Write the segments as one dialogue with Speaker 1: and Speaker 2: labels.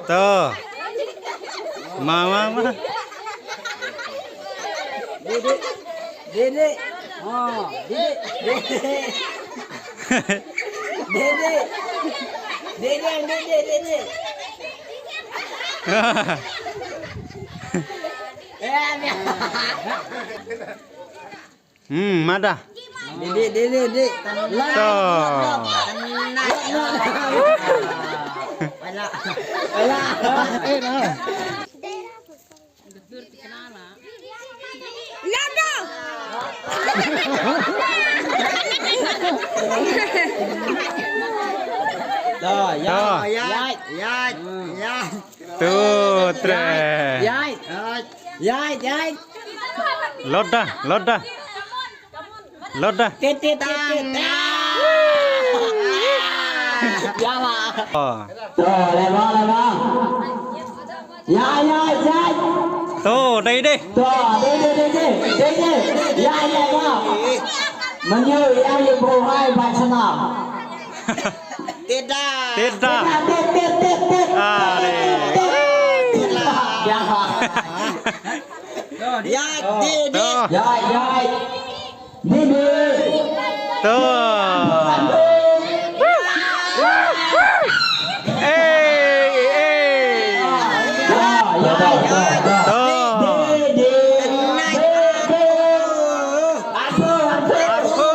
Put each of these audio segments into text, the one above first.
Speaker 1: Tu. Ma ma ma.
Speaker 2: Dede. Dede. Oh, dede. Dede. Dede. Dede, dede, dede.
Speaker 1: Hmm, madah.
Speaker 2: Dede, dede, dede.
Speaker 1: Tu.
Speaker 2: Wala. Wala.
Speaker 1: Tu. Tu, tre. Lot dah, lot dah. Lot dah. Oh. Tu, đây đi. Tidak. Ah, deh. Tu. Tu. Eh, eh. Tu. Aku.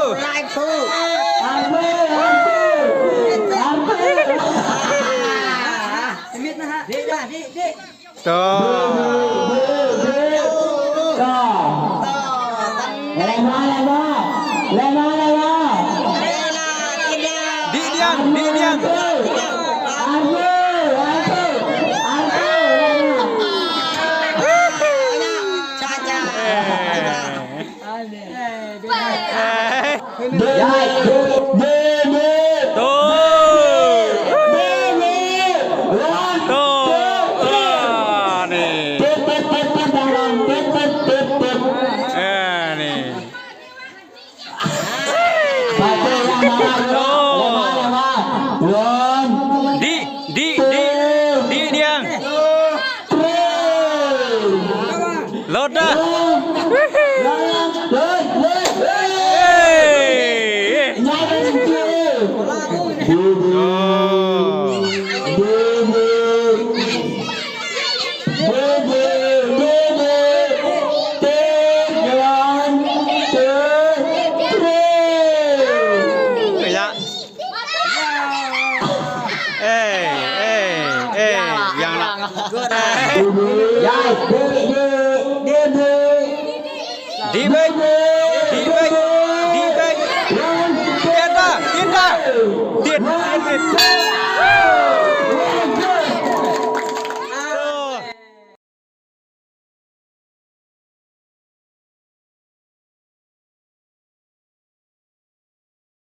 Speaker 1: Tu. Di diang, di diang. Eh. Tu. Tu. Ah, ni. Eh, ni. Tu. Di, di, di, di diang. Lot dah. Eh. Oh. Ya. Eh, eh, eh, yang lah. Di baik, di baik, di baik. Tiada, tiada. Tiada, tiada.